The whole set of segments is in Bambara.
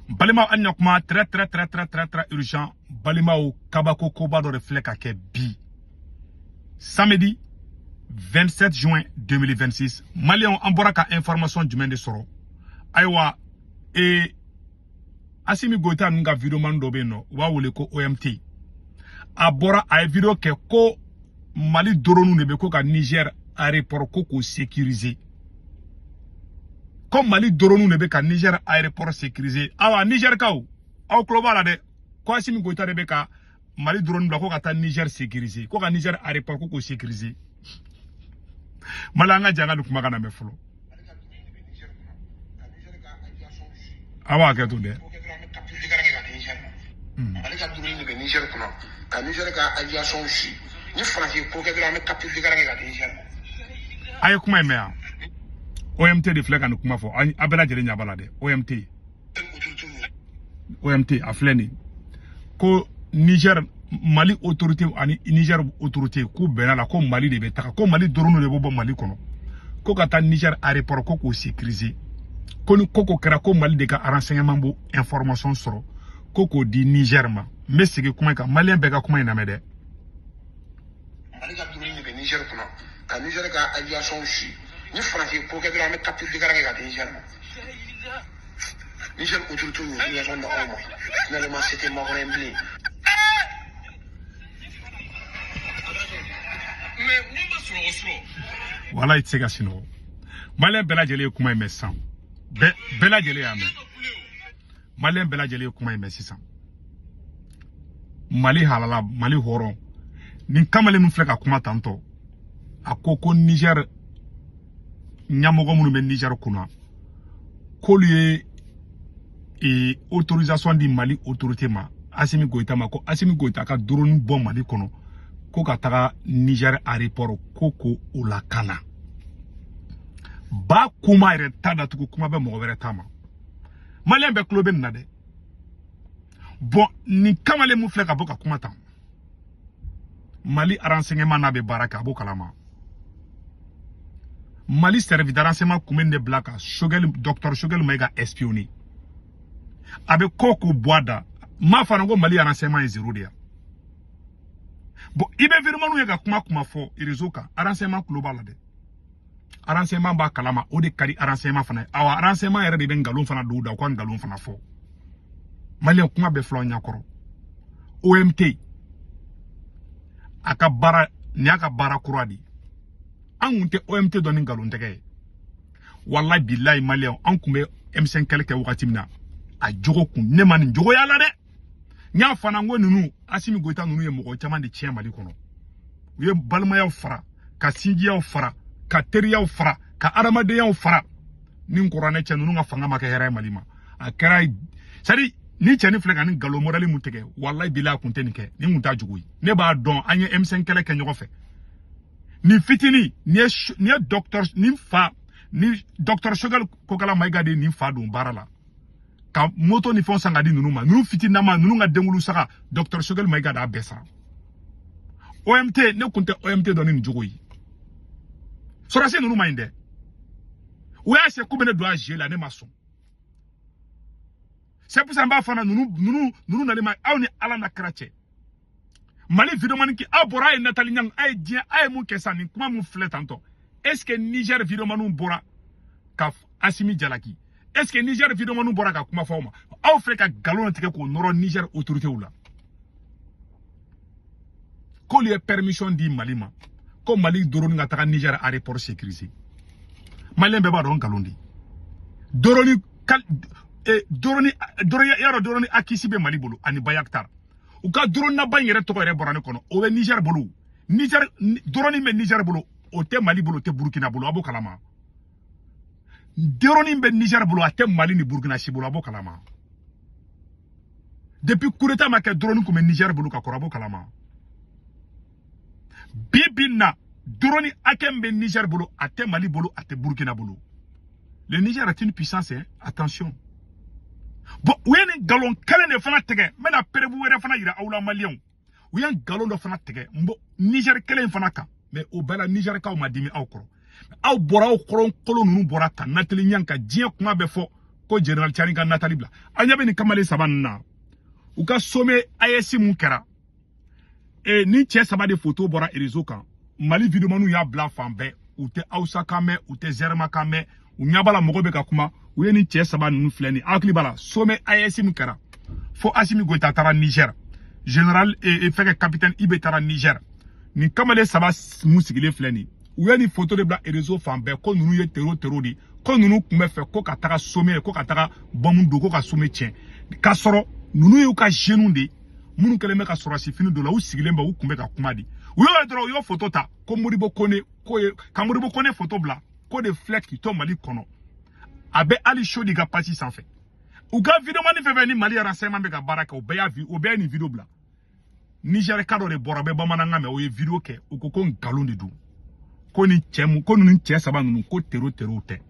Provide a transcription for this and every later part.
Balimaw, an ɲakuma très très très très très très urgent. Balimaw, kabako koba dɔ de filɛ ka kɛ bi samedi 27 juin 2026. Maliyɛnw, an bɔra ka information jumɛn de sɔrɔ? Ayiwa, Assimi Goïta ninnu ka videoman dɔ bɛ yen nɔ, u b'a wele ko OMT. A bɔra, a ye video kɛ ko Mali drone de bɛ ko ka Niger aéroport ko k'o sécuriser, ko Mali drone de bɛ ka Niger aéroport sécuriser. Awa, Niger kaw, aw tulo b'a la dɛ, ko Assimi Goïta de bɛ ka Mali drone bila ko ka taa Niger sécuriser, ko ka Niger aéroport ko k'o sécuriser. Mali, an ka jan ka nin kumakan lamɛn fɔlɔ. Aw b'a hakɛ to dɛ. Ale ka drone de bɛ Niger kunna ka Niger ka aviation si ni Faransi ko kɛ dɔrɔn, an bɛ capture d'écran kɛ ka di Niger ma. A ye kuma in mɛn yan. OMT de filɛ ka nin kuma fɔ, a bɛɛ lajɛlen ɲɛ b'a la dɛ. OMT, OMT a filɛ nin ko Niger, Mali autorité ani Niger autorité k'u bɛnna la ko Mali de bɛ taga, ko Mali drone de bɛ bɔ Mali kɔnɔ ko ka taa Niger aéroport ko k'o sécuriser, ko ni ko ko kɛra, ko Mali de ka renseignement b'o information sɔrɔ ko k'o di Niger ma. N bɛ segin kuma in kan, maliyɛn bɛɛ ka kuma in lamɛn dɛ. Mali ka drone de bɛ Niger kunna ka Niger ka aviation si ni Faransi ko kɛ dɔrɔn, an bɛ capture d'écran kɛ ka di Niger ma. Niger autorité y'o autorisation di anw ma. Finalement, c'était Macron bilen. Mais mun bɛ sunɔgɔ surɔ? Wala, i tɛ se ka sunɔgɔ. Maliyɛn bɛɛ lajɛlen ye kuma in mɛn sisan, bɛɛ lajɛlen y'a mɛn. Maliyɛn bɛɛ lajɛlen ye kuma in mɛn sisan. Mali halala, Mali hɔrɔn, nin kamalen min filɛ ka kuma tantɔ, a ko ko Niger ɲɛmɔgɔ minnu bɛ Niger kunna, k'olu ye autorisation di Mali autorité ma, Assimi Goïta ma, ko Assimi Goïta ka drone bɔ Mali kɔnɔ ko ka taga Niger aéroport ko k'o lakana. Ba kuma yɛrɛ ta datugu, kuma bɛ mɔgɔ wɛrɛ ta ma. Maliyɛn bɛɛ tulo bɛ nin na dɛ. Bon, nin kamalen mun filɛ ka bɔ ka kuma tan, Mali renseignement n'a bɛ baara kɛ, a b'o kalama. Mali service de renseignement kun bɛ nin de bila ka Choguel, docteur Choguel Maïga espionner. A bɛ ko k'o bɔ a da. N m'a fɔ ko Mali renseignement ye zéro de ye. Bon, i bɛ vidéomanw ye ka kuma fɔ réseau kan, renseignement tulo b'a la dɛ. Renseignement b'a kalama, o de ka di renseignement fana ye. Awa, renseignement yɛrɛ de bɛ nkalon fana don u da, u ka nkalon fana fɔ. Maliyɛn, kuma bɛɛ filɛ aw ɲɛkɔrɔ. OMT a ka baara nin y'a ka baara kura de ye. An kun tɛ OMT dɔn ni nkalon tɛgɛ ye. Walayi bilayi, maliyɛn, an kun bɛ M5 kɛlɛ kɛ wagati min na, a jogo kun ne ma nin jogoya la dɛ. N y'a fana n ko ninnu Assimi Goïta ninnu ye mɔgɔ caman de tiɲɛ Mali kɔnɔ. U ye balimayaw fara, ka sinjiyaw fara, ka teriyaw fara, ka adamadenyaw fara. Ni n kɔrɔ ne cɛ ninnu ka fanga ma kɛ hɛrɛ ye Mali ma. A kɛra c'est à dire ni cɛnin filɛ ka nin nkalon modèle mun tigɛ, walayi bilayi, a kun tɛ nin kɛ, nin kun t'a jugu ye. Ne b'a dɔn, an ye M5 kɛlɛ kɛ ɲɔgɔn fɛ. Nin fitinin nin ye docteur nin fa ni docteur Choguel Kokala Maïga de ye nin fa don baara la ka moto ni fɛnw san ka di ninnu ma. Ninnu fitininama ninnu ka denkulu saga, docteur Choguel Maïga de y'a bɛɛ sara. OMT, ne kun tɛ OMT dɔn ni nin jogo ye. Sɔrɔdasi ninnu ma ɲi dɛ. U y'a se k'u bɛ ne don a jeu la, ne ma sɔn. C'est pour ça n b'a fana ninnu nali ma aw ni Ala na kira cɛ. Mali videomani ki aw bɔra, a ye Nathalie Niang, a ye diɲɛ, a ye mun kɛ sisan? Nin kuma mun filɛ tantɔ, est ce que Niger videomaniw bɔra ka Assimi jalaki? Est ce que Niger videomaniw bɔra ka kuma fɔ aw ma? Aw filɛ ka nkalon tigɛ k'o nɔrɔ Niger autorités la, k'olu ye permission di Mali ma ko Mali drone ka taga Niger aéroport sécuriser. Maliyɛn bɛɛ b'a dɔn nkalon de. Drone drone drone yarɔ, drone akisi bɛ Mali bolo ani Bayaktar. U ka drone naba in yɛrɛ tɔgɔ yɛrɛ bɔra ne kɔnɔ, o bɛ Niger bolo. Niger drone bɛ Niger bolo, o tɛ Mali bolo, o tɛ Burkina bolo, a b'o kalama. Drone bɛ Niger bolo, a tɛ Mali ni Burkina si bolo, a b'o kalama. Depuis coup d'état ma kɛ, drone kun bɛ Niger bolo ka kɔrɔ, a b'o kalama. Bi bi na, drone hakɛ min bɛ Niger bolo, a tɛ Mali bolo, a tɛ Burkina bolo. Le Niger est une puissance, hein? Attention. Bon, u ye nin nkalon kelen de fana tigɛ. N bɛna preuve wɛrɛ fana yira aw la, maliyɛnw. U ye nkalon dɔ fana tigɛ n bɔ Niger kelen in fana kan, mais o bɛɛ la Nigerkaw ma dimi aw kɔrɔ. Aw bɔra, aw kɔrɔ kolon ninnu bɔra ka Nathalie Niang ka diɲɛ kuma bɛɛ fɔ. Ko général Tiani ka natali bila. An ɲɛ bɛ nin kamalen saba ninnu na. U ka sommet AES mun kɛra. E ni cɛ saba de photo bɔra réseau kan. Mali videomaniw y'a bila fan bɛɛ. U tɛ Hausa kan mɛn, u tɛ Zɛrɛma kan mɛn. U ɲɛ b'a la mɔgɔ bɛ ka kuma. U ye nin cɛ saba ninnu filɛ nin ye. Hakili b'a la sommet AES mun kɛra. Fo Assimi Goïta taara Niger. Général e fɛnkɛ capitaine Ibe taara Niger. Nin kamalen saba mun sigilen filɛ nin ye. U ye nin photo de bila réseau fan bɛɛ ko ninnu ye terro terro de ye. Ko ninnu tun bɛ fɛ ko ka taga sommet ko ka taga bombe don ko ka sommet tiɲɛ. K'a sɔrɔ ninnu y'u ka jeunes de ye minnu kɛlen bɛ ka sɔrɔsi fini don la u sigilen bɛ u tun bɛ ka kuma de. U y'o ye dɔrɔn u y'o photo ta ko Modibo Kone ko ye ka Modibo Kone photo bila ko de filɛ k'i to Mali kɔnɔ. A bɛ hali Sodi ka page sanfɛ. U ka videomani fɛn fɛn ni Mali renseignement bɛ ka baara kɛ o bɛɛ y'a o bɛɛ ye nin video bila. Niger ka dɔ de bɔra bɛ bamanankan mɛn o ye video kɛ u ko ko nkalon de don. Ko ni cɛ mun ko ninnu cɛ saba ninnu ko terro terro tɛ.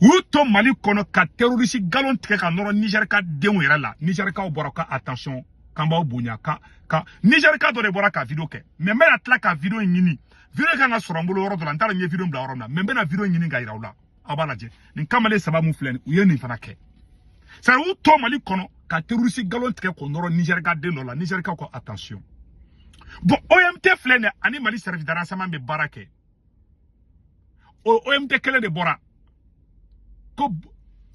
U y'u to Mali kɔnɔ ka terroriste galon tigɛ ka nɔrɔ Niger ka denw yɛrɛ la. Niger kaw bɔra ka attention k'an b'aw bonya ka Niger ka dɔ de bɔra ka video kɛ. Mais n bɛna tila ka video in ɲini. Video kan ka sɔrɔ n bolo yɔrɔ dɔ la n t'a dɔn n ye video bila yɔrɔ min na. Mais n bɛna video ɲini ka yira u la. Aw b'a lajɛ. Nin kamalen saba mun filɛ nin u ye nin fana kɛ. C'est u to Mali kɔnɔ ka terroriste galon tigɛ k'o nɔrɔ Niger ka den dɔ la. Niger kaw ko attention. Bon OMT filɛ nin ye ani Mali service de renseignement bɛ baara kɛ. O OMT kelen de bɔra ko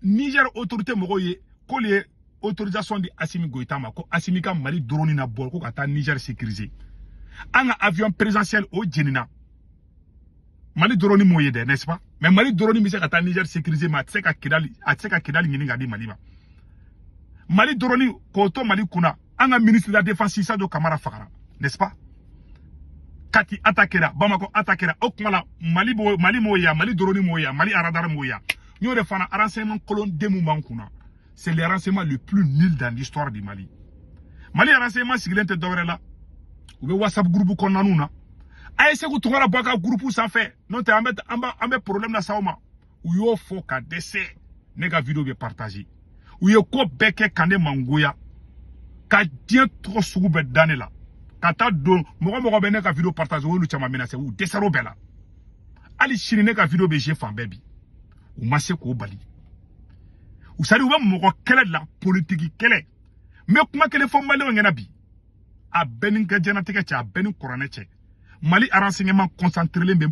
Niger autorité mɔgɔw ye k'olu ye autorisation di Assimi Goïta ma ko Assimi ka Mali drone na bɔ ko ka taa Niger sécuriser. An ka avion présidentiel o jenina. Mali drone m'o ye dɛ, n'est-ce pas? Mais Mali drone bɛ se ka taa Niger sécuriser mais a tɛ se ka Kidali a tɛ se ka Kidali ɲini ka di Mali ma. Mali drone k'o to Mali kunna an ka ministre de la défense Sadio Kamara fagara, n'est-ce pas? Kati attaquera, Bamako attaquera. O kuma la Mali b'o Mali m'o ye, Mali drone m'o ye, Mali radar m'o ye. N y'o de fana renseignement kolon den mun b'an kunna. C'est le renseignement le plus nul dans l'histoire du Mali. Mali renseignement sigilen tɛ dɔwɛrɛ la. U bɛ WhatsApp groupe kɔnɔnaw na. A ye Sékou Tounkara bɔ a ka groupe sanfɛ. N'o tɛ an bɛ problème lase aw ma. U y'o fɔ ka dɛsɛ. Ne ka vidéo bɛ partager. U ye ko bɛɛ kɛ ka ne mangoya. Ka diɲɛ tɔgɔ sugu bɛɛ da ne la. Ka taa don mɔgɔ mɔgɔ bɛ ne ka vidéo partager olu caman menacé u dɛsɛr'o bɛɛ la. Hali sini ne ka vidéo bɛ jouer fan bɛɛ bi. U ma se k'o bali. U sari u bɛ mɔgɔ kɛlɛ de la politiki kɛlɛ. N bɛ kuma kelen fɔ maliyɛnw ɲɛna bi. A bɛɛ ni ka diɲɛlatigɛ cɛ a bɛɛ ni kuranɛ cɛ. Mali renseignement concentré bɛ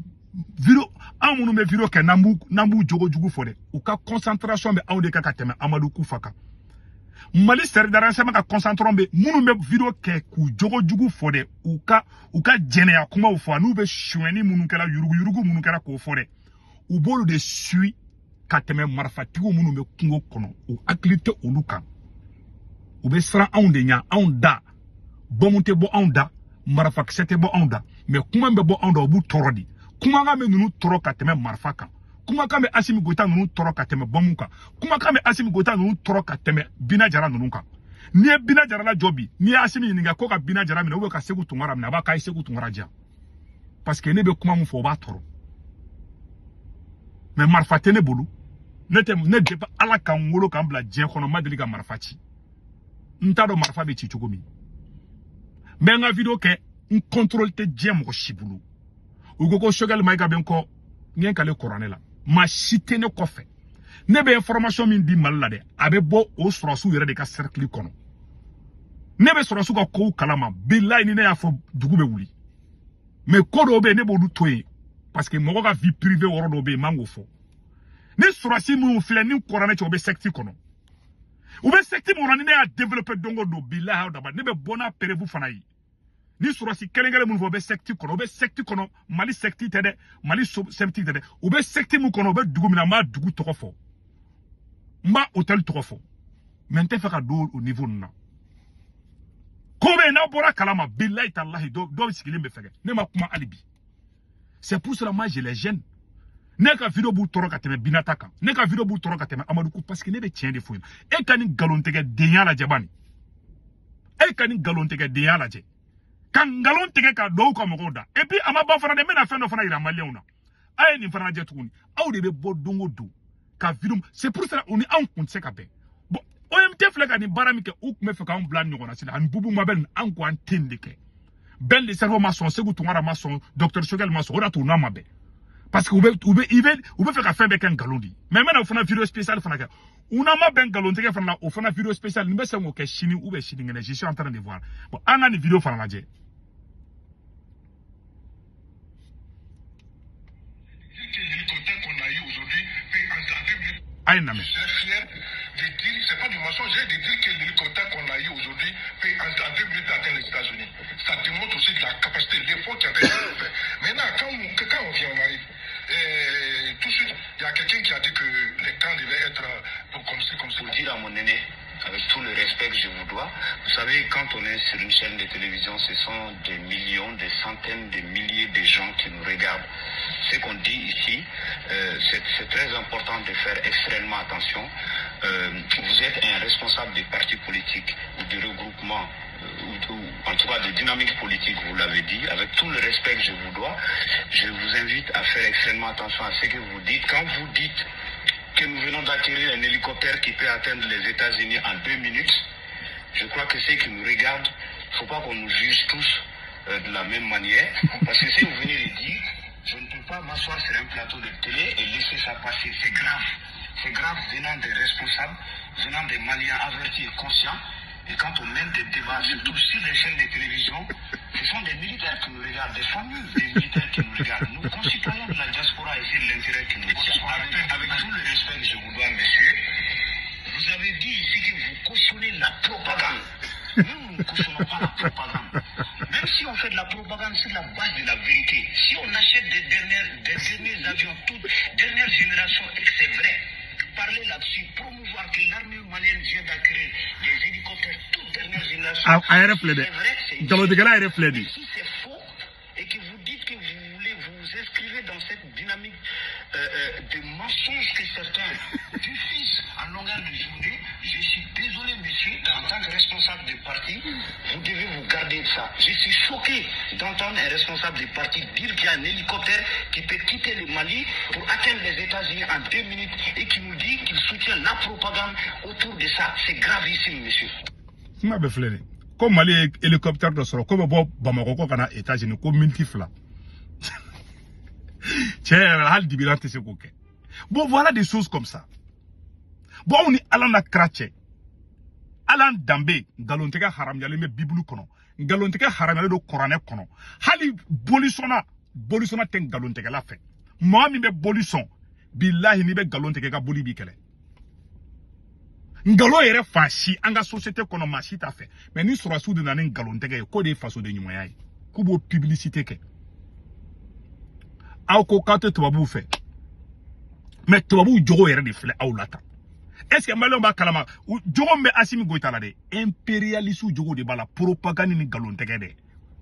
vidéo an minnu bɛ vidéo kɛ n'an b'u jogo jugu fɔ dɛ. U ka concentration bɛ anw de kan ka tɛmɛ Amadou Koufa kan. Mali service de renseignement ka concentration bɛ minnu bɛ vidéo kɛ k'u jogo jugu fɔ dɛ. U ka jɛnɛya kumaw fɔ n'u bɛ sonyɛni minnu kɛra yuruguyurugu minnu kɛra k'o fɔ dɛ. U b'olu de suit ka tɛmɛ marifatigiw minnu bɛ kungo kɔnɔ. U hakili tɛ olu kan. U bɛ siran anw de ɲɛ anw da. Bɔmu tɛ bɔ anw da. Marifakisɛ tɛ bɔ anw da. Mais kuma bɛ bɔ anw da u b'u tɔɔrɔ de. Kumakan bɛ ninnu tɔɔrɔ ka tɛmɛ marifa kan. Kumakan bɛ Assimi Goïta ninnu tɔɔrɔ ka tɛmɛ bɔmu kan. Kumakan bɛ Assimi Goïta ninnu tɔɔrɔ ka tɛmɛ Bina Jara ninnu kan. N'i ye Bina Jara lajɔ bi, n'i ye Assimi ɲininka ko ka Bina Jara minɛ ou bien ka Sékou Tounkara minɛ, a b'a k'a ye Sékou Tounkara diya. Parce que ne bɛ kuma min fɔ o b'a tɔɔrɔ. Mais marifa tɛ ne bolo. Ne tɛ ne depuis Ala ka n wolo ka n bila diɲɛ kɔnɔ n ma deli ka marifa ci. N t'a dɔn marifa bɛ ci cogo min. N bɛ n ka vidéo kɛ n contrôle tɛ diɲɛ mɔgɔ si bolo. U ko ko Choguel Maïga bɛ n kɔ n ye n kale kuranɛ la. Maa si tɛ ne kɔfɛ. Ne bɛ information min di Mali la dɛ, a bɛ bɔ o sɔrɔsiw yɛrɛ de ka cercle kɔnɔ. Ne bɛ sɔrɔsiw ka kow kalama bilayi ni ne y'a fɔ dugu bɛ wuli. Mais ko dɔw bɛ yen ne b'olu to yen parce que mɔgɔ ka vie privée yɔrɔ dɔw bɛ yen n man k'o fɔ. Ni sɔrɔsi minnu filɛ ni kuranɛ cɛ u bɛ secte kɔnɔ. U bɛ secte min kɔnɔ ni ne y'a développer don o don bilayi aw daba ne bɛ bɔ n'a preuve fana ye. Ni sɔrɔsi kelen kelen minnu fɔ u bɛ secte kɔnɔ u bɛ secte kɔnɔ Mali secte tɛ dɛ Mali secte tɛ dɛ u bɛ secte min kɔnɔ u bɛ dugu min na n b'a dugu tɔgɔ fɔ n b'a hôtel tɔgɔ fɔ mais n tɛ fɛ ka don o niveau ninnu na. Ko bɛ yen n'aw bɔra kalama bilayi talahi dɔw sigilen bɛ fɛgɛ ne ma kuma hali bi. C'est pour cela moi je les gêne. Ne ka vidéo b'u tɔɔrɔ ka tɛmɛ Binata kan. Ne ka vidéo b'u tɔɔrɔ ka tɛmɛ Amadou Kou parce que ne bɛ tiɲɛ de fɔ yen. E ka nin nkalontigɛ denya lajɛ bani. E ka nin nkalontigɛ denya lajɛ. Ka nkalon tigɛ ka dɔw ka mɔgɔw da. Et puis a ma ban fana dɛ, n bɛna fɛn dɔ fana yira maliyɛnw na. A ye nin fana lajɛ tuguni. Aw de bɛ bɔ don o don ka vidéo. C'est pour cela u ni anw kun tɛ se ka bɛn. Bon OMT filɛ ka nin baara min kɛ u tun bɛ fɛ k'anw bila ɲɔgɔn na sisan. Ani Boubou Mabel nin an ko an tɛ nin de kɛ. Ben le cerveau ma sɔn, Sékou Tounkara ma sɔn, Docteur Choguel ma sɔn, o de y'a to u n'a ma bɛn. Parce que u bɛ fɛ ka fɛn bɛɛ kɛ nkalon de ye. Mais n bɛna o fana vidéo spéciale fana kɛ. U n'an ma bɛn nkalontigɛ fana la, o fana vidéo spéciale n bɛ se k'o kɛ sini ou bien sinikɛnɛ, je suis en train de voir. Bon, an ka nin vidéo fana lajɛ. Aïe, non, mais. Je suis fier de dire, c'est pas du mensonge, de dire que l'hélicoptère qu'on a eu aujourd'hui peut en 2 minutes atteindre les États-Unis. Ça démontre aussi de la capacité, l'effort qui a été fait. Maintenant, quand on vient, on arrive, et tout de suite, il y a quelqu'un qui a dit que les camps devaient être comme ci, comme ça. Pour dire à mon aîné, avec tout le respect que je vous dois, vous savez, quand on est sur une chaîne de télévision, ce sont des millions, des centaines, des milliers de gens qui nous regardent. Ce qu'on dit ici, c'est très important de faire extrêmement attention. Vous êtes un responsable des partis politiques ou de regroupement, ou en tout cas de dynamique politique, vous l'avez dit, avec tout le respect que je vous dois, je vous invite à faire extrêmement attention à ce que vous dites. Quand vous dites que nous venons d'acquérir un hélicoptère qui peut atteindre les États-Unis en 2 minutes, je crois que ceux qui nous regardent, il ne faut pas qu'on nous juge tous de la même manière, parce que si vous venez de dire, je ne peux pas m'asseoir sur un plateau de télé et laisser ça passer, c'est grave. C'est grave venant des responsables, venant des Maliens avertis et conscients. Et quand on mène des débats, surtout sur les chaînes de télévision, ce sont des militaires qui nous regardent, des familles des militaires qui nous regardent. Nous, concitoyens de la diaspora, et c'est l'intérêt qui nous tient. Avec tout le respect que je vous dois, monsieur, vous avez dit ici que vous cautionnez la propagande. Nous, nous ne cautionnons pas la propagande. Même si on fait de la propagande sur la base de la vérité, si on achète des derniers avions, toute dernière génération, et que c'est vrai, parler là-dessus, promouvoir que l'armée malienne vient d'acquérir des hélicoptères toute dernière génération. C'est vrai, c'est une chose. Si c'est faux et que vous dites que vous voulez vous inscrivez dans cette dynamique de mensonges que certains diffusent en longueur de journée, je suis désolé, monsieur, en tant que responsable du parti, vous devez vous garder de ça. Je suis choqué d'entendre un responsable du parti dire qu'il y a un hélicoptère qui peut quitter le Mali pour atteindre les États-Unis en 2 minutes et qui nous dit qu'il soutient la propagande autour de ça. C'est gravissime, monsieur. Comme Mali hélicoptère de sort, comme Bamako kana États-Unis, comme multifla. Bon, voilà des choses comme ça. Bon, on est allant à cracher. Alan Dambe, ngalontiga haramyale me Bible kono. Ngalontiga haramyale do Coran kono. Hali bolisona, bolisona ten ngalontiga la fe. Moi mi be bolison, billahi ni be ngalontiga ka boli bikele. Ngalo yere fashi anga société kono mashi ta fe. Mais ni sura sou de nani ngalontiga ko de faso de nyumoya. Kubo publicité ke. Aw ko kate tubabu fe. Mais tubabu jogo yere de fle aw lata. Est-ce que Maliens b'a kalama jogo mbe Assimi Goïta la de impérialiste jogo de bala propagande ni ngalon tɛgɛ dɛ.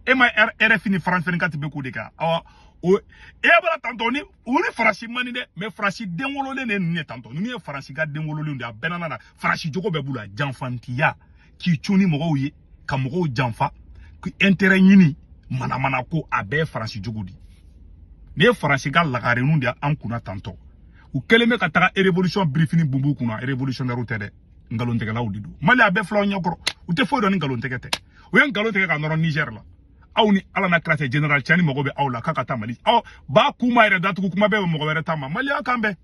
E ma RFI ni France 24 bɛ k'o de kan. Awa o e b'a tantɔ ni o ni Faransi man di dɛ, mais Faransi den wololen de ninnu ye tantɔ. Ninnu ye Faransi ka den wololenw de ye, a bɛɛ n'a na Faransi jogo bɛɛ b'u la, janfantiya k'i cun ni mɔgɔw ye ka mɔgɔw janfa k'i intérêt ɲini manamana ko a bɛɛ ye Faransi jogo de ye. Ni ye Faransi ka lagareninw de ye an kunna tantɔ. U kɛlen bɛ ka taga révolution birifini bunbun kunna, révolutionnaire tɛ dɛ, nkalontigɛlaw de don. Mali a bɛɛ filɛ aw ɲɛkɔrɔ, u tɛ foyi dɔn ni nkalontigɛ tɛ. U ye nkalon tigɛ ka nɔrɔ Niger la. Aw ni Ala na kira cɛ, général Tiani mago bɛ aw la k'a ka taa Mali. Aw ba kuma yɛrɛ datugu kuma bɛɛ bɛ mɔgɔ wɛrɛ ta ma. Mali a kan bɛɛ.